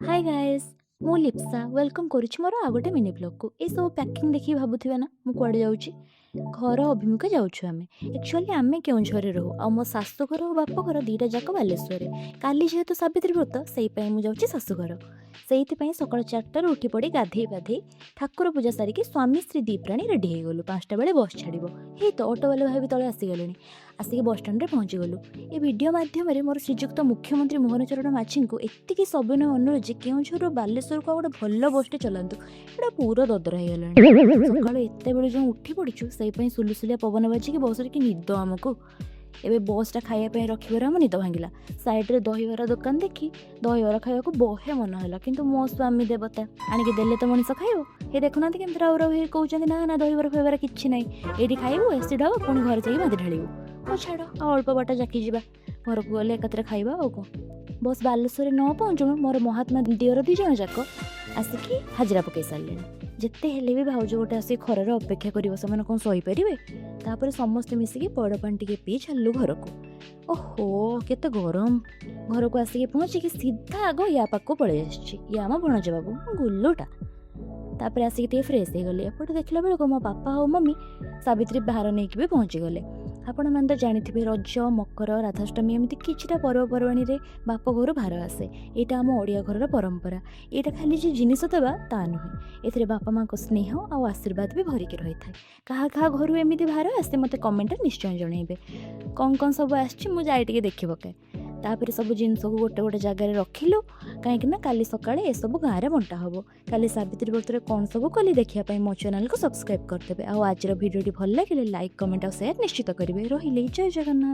High ଗାଏସ୍, ମୁଁ Lipsa welcome କରୁଛି ମୋର ଆଉ ଗୋଟେ ମିନି ବ୍ଲଗ୍କୁ। ଏସବୁ ପ୍ୟାକିଂ ଦେଖିକି ଭାବୁଥିବେ ନା ମୁଁ କୁଆଡ଼େ ଯାଉଛି? ଘର ଅଭିମୁଖେ ଯାଉଛୁ ଆମେ। ଆକ୍ଚୁଆଲି ଆମେ କେଉଁଝରରେ ରହୁ ଆଉ ମୋ ଶାଶୁଘର ଓ ବାପଘର ଦୁଇଟା ଯାକ ବାଲେଶ୍ୱରରେ। କାଲି ଯେହେତୁ ସାବିତ୍ରୀ ବ୍ରତ, ସେଇ ପାଇଁ ମୁଁ ଯାଉଛି ଶାଶୁଘର। ସେଇଥିପାଇଁ ସକାଳ 4ଟାରୁ ଉଠି ପଡ଼ି, ଗାଧେଇ ପାଧେଇ, ଠାକୁର ପୂଜା ସାରିକି ସ୍ୱାମୀ ସ୍ତ୍ରୀ ଦି ପ୍ରାଣୀ ରେଡ଼ି ହେଇଗଲୁ। 5ଟା ବେଳେ ବସ୍ ଛାଡ଼ିବ। ହେଇ ତ ଅଟୋବାଲା ଭାଇ ବି ତଳେ ଆସିଗଲେଣି। ଆସିକି ବସଷ୍ଟାଣ୍ଡରେ ପହଞ୍ଚିଗଲୁ। ଏ ଭିଡ଼ିଓ ମାଧ୍ୟମରେ ମୋର ଶ୍ରୀଯୁକ୍ତ ମୁଖ୍ୟମନ୍ତ୍ରୀ ମୋହନ ଚରଣ ମାଝୀଙ୍କୁ ଏତିକି ସବିନୟ ଅନୁରୋଧ ଯେ କେଉଁଝରରୁ ବାଲେଶ୍ୱରକୁ ଆଉ ଗୋଟେ ଭଲ ବସ୍ଟେ ଚଲାନ୍ତୁ। ଏଇଟା ପୁରା ଦଦରା ହେଇଗଲାଣି। ସକାଳୁ ଏତେବେଳେ ଯେଉଁ ଉଠି ପଡ଼ିଛୁ, ସେଇ ପାଇଁ ସୁଲୁସୁଲିଆ ପବନ ବାଜିକି ବସ୍ରେ କି ନିଦ ଆମକୁ। ଏବେ ବସ୍ଟା ଖାଇବା ପାଇଁ ରଖିବାରୁ ଆମ ନିଦ ଭାଙ୍ଗିଲା। ସାଇଡ଼୍ରେ ଦହିବରା ଦୋକାନ ଦେଖି ଦହିବରା ଖାଇବାକୁ ବହେ ମନ ହେଲା, କିନ୍ତୁ ମୋ ସ୍ୱାମୀ ଦେବତା, ଆଣିକି ଦେଲେ ତ ମଣିଷ ଖାଇବ। ଏ ଦେଖୁନାହାନ୍ତି କେମିତି ରାଉ ରାଉ ହେଇ କହୁଛନ୍ତି, ନା ନା, ଦହିବରା ଫହିବରା କିଛି ନାହିଁ, ଏଇଠି ଖାଇବୁ, ଏସିଡ୍ ହବ, ପୁଣି ଘରେ ଯାଇକି ବାନ୍ତି ଢାଳିବୁ। ହଉ ଛାଡ଼, ଆଉ ଅଳ୍ପ ବାଟ ଜାକି ଯିବା। ଘରକୁ ଗଲେ ଏକାଥରେ ଖାଇବା ଆଉ କ'ଣ। ବସ୍ ବାଲେଶ୍ୱରରେ ନ ପହଞ୍ଚୁଣୁ ମୋର ମହାତ୍ମା ଦିଅର ଦୁଇ ଜଣ ଯାକ ଆସିକି ହାଜିରା ପକାଇ ସାରିଲେଣି। ଯେତେ ହେଲେ ବି ଭାଉଜ ଗୋଟେ ଆସିକି ଖରାରେ ଅପେକ୍ଷା କରିବ, ସେମାନେ କ'ଣ ସହିପାରିବେ? ତାପରେ ସମସ୍ତେ ମିଶିକି ପଇଡ଼ ପାଣି ଟିକେ ପିଇ ଚାଲିଲୁ ଘରକୁ। ଓହୋ, କେତେ ଗରମ! ଘରକୁ ଆସିକି ପହଞ୍ଚିକି ସିଧା ଆଗ ୟା ପାଖକୁ ପଳେଇ ଆସିଛି। ଇଏ ଆମ ଭଣଜା ବାବୁ ଗୁଲୁଟା। ତାପରେ ଆସିକି ଟିକେ ଫ୍ରେଶ୍ ହେଇଗଲି। ଏପଟେ ଦେଖିଲା ବେଳକୁ ମୋ ବାପା ଆଉ ମମି ସାବିତ୍ରୀ ଭାର ନେଇକି ବି ପହଞ୍ଚିଗଲେ। ଆପଣମାନେ ତ ଜାଣିଥିବେ, ରଜ, ମକର, ରାଧାଷ୍ଟମୀ ଏମିତି କିଛିଟା ପର୍ବପର୍ବାଣୀରେ ବାପ ଘରୁ ଭାର ଆସେ। ଏଇଟା ଆମ ଓଡ଼ିଆ ଘରର ପରମ୍ପରା। ଏଇଟା ଖାଲି ଯେ ଜିନିଷ ଦେବା ତା ନୁହେଁ, ଏଥିରେ ବାପା ମାଆଙ୍କ ସ୍ନେହ ଆଉ ଆଶୀର୍ବାଦ ବି ଭରିକି ରହିଥାଏ। କାହା କାହା ଘରୁ ଏମିତି ଭାର ଆସେ, ମୋତେ କମେଣ୍ଟରେ ନିଶ୍ଚୟ ଜଣାଇବେ। କ'ଣ କ'ଣ ସବୁ ଆସିଛି, ମୁଁ ଯାଇ ଟିକେ ଦେଖି ପକାଏ। ତାପରେ ସବୁ ଜିନିଷକୁ ଗୋଟେ ଗୋଟେ ଜାଗାରେ ରଖିଲୁ, କାହିଁକି ନା କାଲି ସକାଳେ ଏସବୁ ଗାଁରେ ବଣ୍ଟା ହେବ। କାଲି ସାବିତ୍ରୀ ବ୍ରତରେ କ'ଣ ସବୁ କଲି ଦେଖିବା ପାଇଁ ମୋ ଚ୍ୟାନେଲକୁ ସବସ୍କ୍ରାଇବ୍ କରିଦେବେ। ଆଉ ଆଜିର ଭିଡ଼ିଓଟି ଭଲ ଲାଗିଲେ ଲାଇକ୍, କମେଣ୍ଟ ଆଉ ସେୟାର ନିଶ୍ଚିତ କରିବେ। ରହିଲି, ଜୟ ଜଗନ୍ନାଥ।